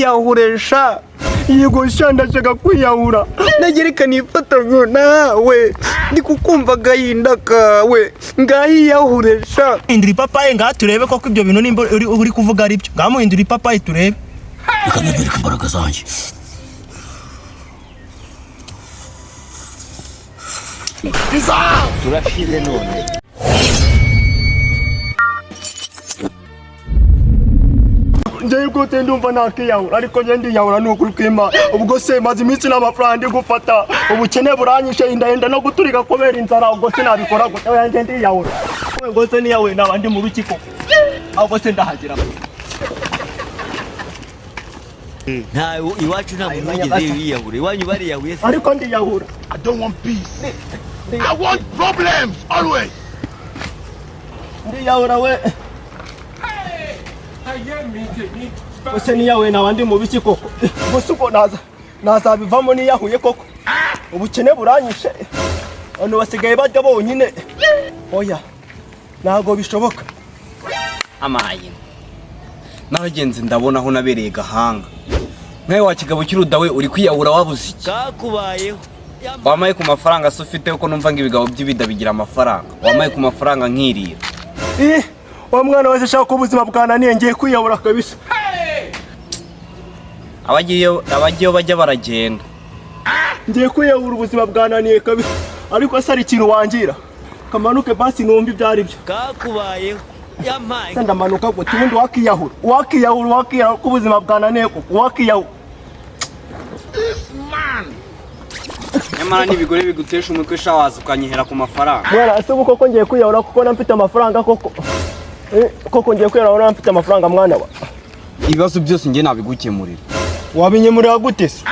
Yahuresha yego sha, ndashaka kwiyahura. Nagereka nifatanye nawe, ndi kukumva agahinda kawe. Ngaho iyahuresha. Hindura ipapayi ngaha turebe koko ibyo bintu nimba uri kuvuga ari byo. Ngaha muhindura ipapayi turebe. Reka mbereke imbaraga zanjye. Turashize none. Njyewe rwose ndumva nakiyahura, ariko njye ndiyahura ni ukuri kw'Imana. Ubwo se maze iminsi n'amafaranga ndi gufata, ubukene buranyishe, indahenda no guturika kubera inzara. Ubwo se nabikora gute? Oya, njye ndiyahura. Ubwo se niyahuye naba ndi mu rukiko? Ahubwo se ndahagera? Nta iwacu, nta muntu wigeze yiyahura. Iwanyu bariyahuye se? Ariko ndiyahura. I don't want peace. I want problems always. Ndiyahura we. Ese niyahuye naba ndi mu biki koko? Gusa ubwo naza nazabivamo niyahuye koko? Ubukene buranyishe, abantu basigaye barya bonyine. Oya, ntabwo bishoboka. Amaye n'abagenzi, ndabona aho nabereye gahanga nkawe wa kigabo cy'uruda we, uri kwiyahura wabuze iki? Kakubayeho. Wamaye ku mafaranga se ufite, ko numva ngo ibigabo by'ibida bigira amafaranga? Wamaye ku mafaranga nkirira. Ih, wa mwana wese ashaka ko ubuzima bwananiye, ngiye kwiyahura kabisa. Abagiyeyo bajya baragenda. Ngiye kwiyahura, ubuzima bwananiye kabisa. Ariko se hari ikintu wangira kamanuke basi numva ibyo ari byo? Kakubayeho, yampaye. Se ndamanuka gute? Ubundi wakiyahura, wakiyahura, wakiyahura ko ubuzima bwananiye koko, wakiyahura. Nyamara n'ibigore bigutesha umutwe sha, waza ukanyihera ku mafaranga. Mwana, ese ubu koko ngiye kwiyahura kuko na mfite amafaranga koko? Koko ngiye kwiyahura na mfite amafaranga, mwana wa? Ibibazo byose njye nabigukemurira. Wabinyemurira gute se?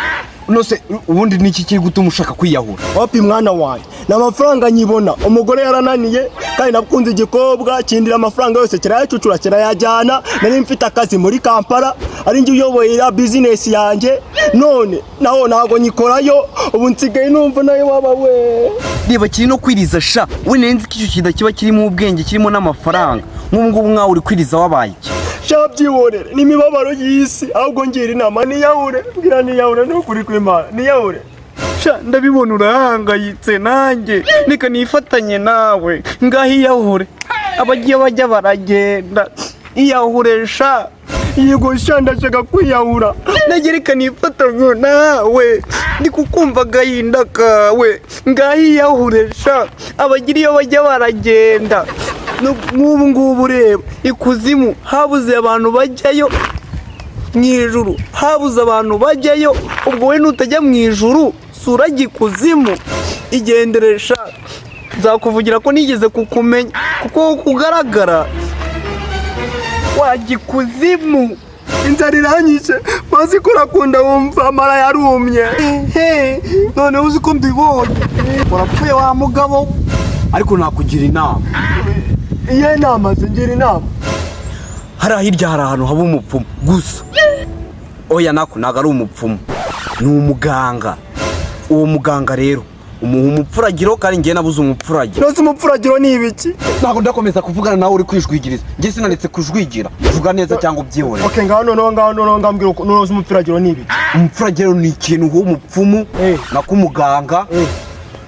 Nose ubundi niki kiri gutuma ushaka kwiyahura? Wapi mwana wanjye, ni amafaranga nyibona. Umugore yarananiye, kandi nakunze igikobwa kindira amafaranga yose kirayacucura kirayajyana. Nari mfite akazi muri Kampala, ari njye uyoboye iriya bizinesi yanjye, none naho ntabwo nyikorayo. Ubu nsigaye numva nayo waba we. Reba kiri no kwiriza sha we, nzi ko icyo kintu kiba kirimo ubwenge, kirimo n'amafaranga. Nk'ubu ngubu nkawe uri kwiriza wabaye iki? Sha, byihorere, ni imibabaro y'isi. Ahubwo ngira inama niyahure, mbwira niyahure, ni ukuri kw'Imana niyahure. Sha, ndabibona urahangayitse, nanjye reka nifatanye nawe. Ngaho iyahure, abagiye bajya baragenda. Iyahure sha. Yego sha, ndashaka kwiyahura. Nagereka nifatanye nawe, ndi kukumva agahinda kawe. Ngaho iyahure sha, abagira iyo bajya baragenda. Nk'ubu ngubu ureba ikuzimu habuze abantu bajyayo, mu ijuru habuze abantu bajyayo. Ubwo we nutajya mu ijuru surajya ikuzimu. Igendere sha, nzakuvugira ko nigeze kukumenya, kuko kugaragara wajya ikuzimu. Inzara iranyishe, maze ko urakunda wumva amara yarumye. Ehe, noneho uzi ko mbibonye, urapfuye wa mugabo. Ariko nakugira inama. Iyihe nama se? Ngira inama. Hariya hirya hari ahantu haba umupfumu gusa. Oya, nako ntabwo ari umupfumu, ni umuganga. Uwo muganga rero umuha umupfuragiro, kandi njye nabuze umupfuragiro. Nose umupfuragiro ni ibiki? Ntabwo ndakomeza kuvugana nawe uri kwijwigiriza. Njye sinanetse kujwigira. Vuga neza cyangwa ubyihorere. Okay, ngaho noneho, ngaho noneho ngambwira uko. Nose umupfuragiro ni ibiki? Umupfuragiro ni ikintu uha umupfumu, nako umuganga,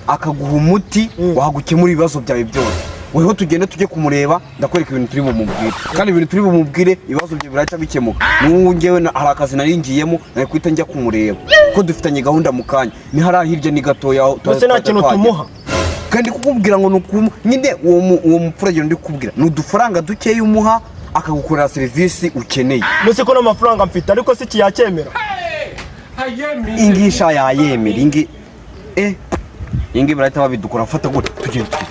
akaguha umuti wagukemura ibibazo byawe byose. Weho tugende tujye kumureba, ndakwereka ibintu turi bumubwire, kandi ibintu turi bumubwire ibibazo byawe birahita bikemuka. N'ubu ngewe hari akazi nari ngiyemo, nari guhita njya kumureba ko dufitanye gahunda mu kanya. Ni hariya hirya, ni gatoya aho. Nose nta kintu twagera. tumuha? Kandi kukubwira ngo ni ukumu nyine uwo mupfuragiro ndi kukubwira ni udufaranga dukeya umuha akagukorera serivisi ukeneye. Nose ko n'amafaranga mfite, ariko si kiyacyemera? Ingisha yayemera ingi ingi barahita babidukora. Fata gute, tugende, tugende.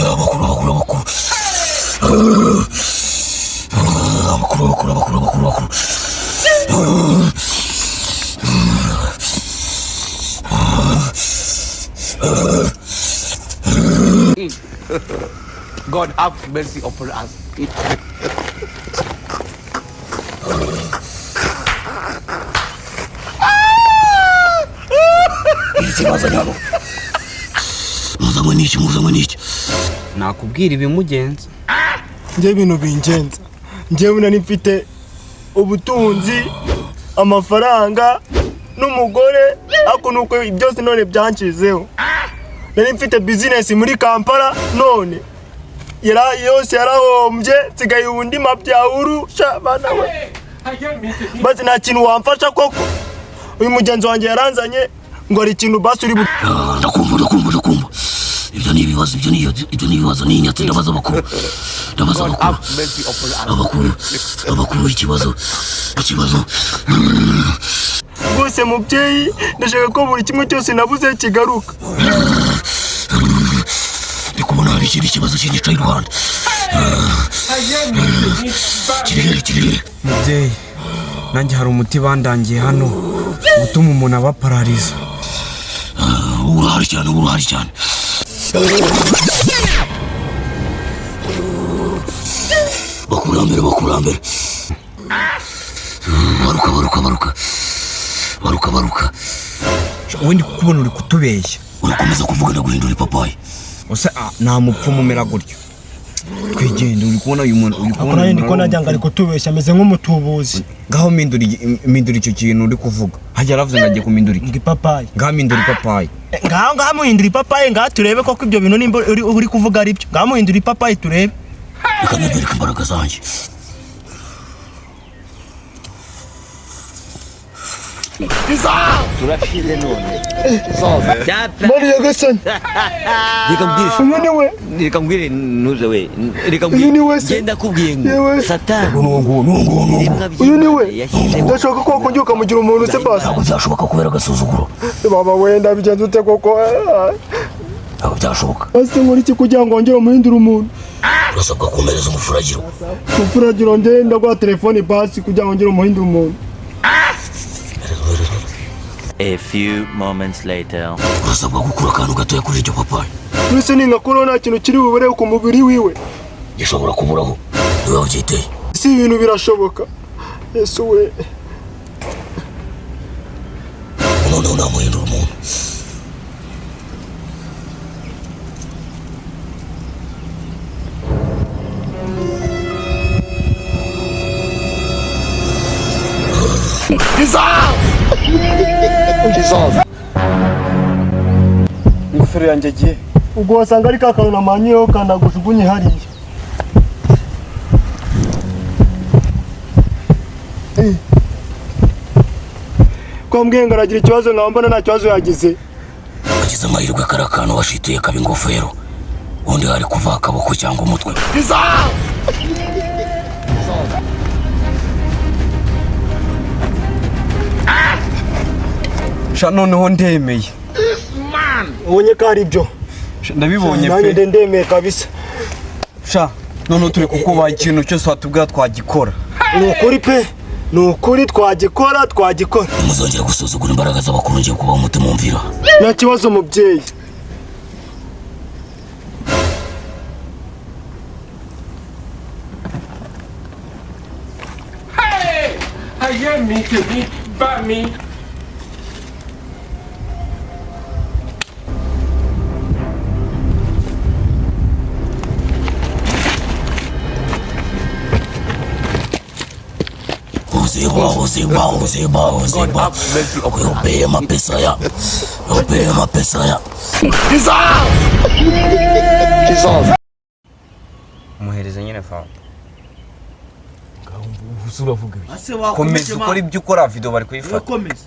Amakuru, amakuru, amakuru, amakuru, amakuru, amakuru, amakuru, amakuru. God have mercy upon us. Iki bazanye hano, muzanywe n'iki? Muzanywe n'iki? Nakubwira ibimugenza. Njye ibintu bingenza, njyewe nari mfite ubutunzi, amafaranga n'umugore, ariko nuko byose none byanshizeho. Nari mfite bizinesi muri Kampala, none yose yarahombye, nsigaye ubu ndi mabyawuru. Sha bana we, basi nta kintu wamfasha koko? Uyu mugenzi wanjye yaranzanye ngo hari ikintu basi uri bu Ndakumva, ndakumva, ndakumva. Ibyo ni ibibazo, ibyo ni ibibazo. Ni inyatsi. Ndabaza abakuru, ndabaza abakuru, abakuru, abakuru. Ikibazo, ikibazo. Rwose mubyeyi, ndashaka ko buri kimwe cyose nabuze kigaruka. Ndi kubona hari ikindi kibazo kinyicaye iruhande. Kiri hehe? Kiri hehe? Mubyeyi, nanjye hari umuti bandangiye hano utuma umuntu aba parariza. Urahari cyane, urahari cyane. Bakurambere, bakurambere, baruka, baruka, baruka, baruka, baruka. Wowe ndi kukubona uri kutubeshya. Urakomeza kuvuga, ndaguhindura ipapayi. Use nta mupfumu umera gutyo. Twigende, uri kubona uyu muntu, uri kubona Nanjye uyu ndi muntu kubona ari wagira ngo ari kutubeshya, ameze nk'umutubuzi. Ngaho mpindura icyo kintu uri kuvuga. Hajya yaravuze ngo agiye kumindura iki? Ngo ipapayi. Ngaho mpindura ipapayi. Ngaho ngaho muhindura ipapayi, ngaho turebe koko ibyo bintu nimba uri kuvuga ari byo. Ngaho muhindura ipapayi turebe. Reka mbereke imbaraga zanjye. Turashize none. Mari Nyagasani. Reka mbwire. Uyu ni we. Reka mbwire, ntuze we, reka Uyu ni mbwire. we se. Genda kubwiye ngo Yewe. Satani N'uwo nguwo, n'uwo nguwo, n'uwo nguwo. ibiremwa Uyu ni we. by'Imana yashyizeho. Ndashaka ko wakongera ukamugira umuntu se basi. Ntabwo byashoboka kubera agasuzuguro. Baba wenda bigenze ute koko? Ntabwo byashoboka. Ese nkora iki kugira ngo wongere umuhindure umuntu? Urasabwa kumpereza umufuragiro. Mufuragiro? Nde ndaguha telefone basi kugira ngo wongere umuhindure umuntu. A few moments later. Urasabwa gukura akantu gatoya kuri iryo papayi. Mbese ningakuraho nta kintu kiri bubure ku mubiri wiwe? Gishobora kuburaho niba wabyiteye. Si ibintu birashoboka, Yesu we. Noneho namuhindura umuntu. Ingofero yanjye agiye. Ubwo wasanga ari ka kantu namanyiyeho kandagujugunye hariya. Eh. Ko mbwiye ngo aragira ikibazo, nkaba mbona nta kibazo yagize. Wagize amahirwe kari akantu washituye kaba ingofero, ubundi hari kuva akaboko cyangwa umutwe. Sha, noneho ndemeye. Ubonye ko ari byo? Sha, ndabibonye Nanjye pe. ndemeye kabisa. Sha, noneho turi kukubaha, ikintu cyose watubwira twagikora. Ni ukuri pe, ni ukuri, twagikora, twagikora. Ntimuzongere gusuzugura imbaraga z'abakuru. Ngiye kubaha umutima wumvira. Nta kibazo mubyeyi. Ayé mi, tèmi bá mi. Uziba, uziba, uziba, uziba. Uyobeye mapesa ya, uyobeye mapesa ya. Muhereze nyine fanta. Komeza ukora ibyo ukora, video bari kuyifata. Komeza.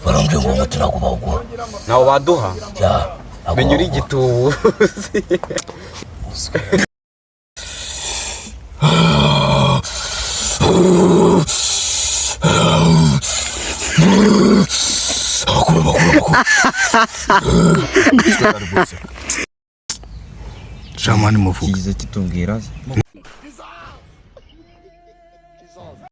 Barambwiye ngo uwo muti ntabwo bawuguha. Ntawo baduha. Ya, ntabwo Menya uri bawuguha. igitubuzi. Abakuru, abakuru, abakuru. Shamani, muvuga. Kigize kitubwira se?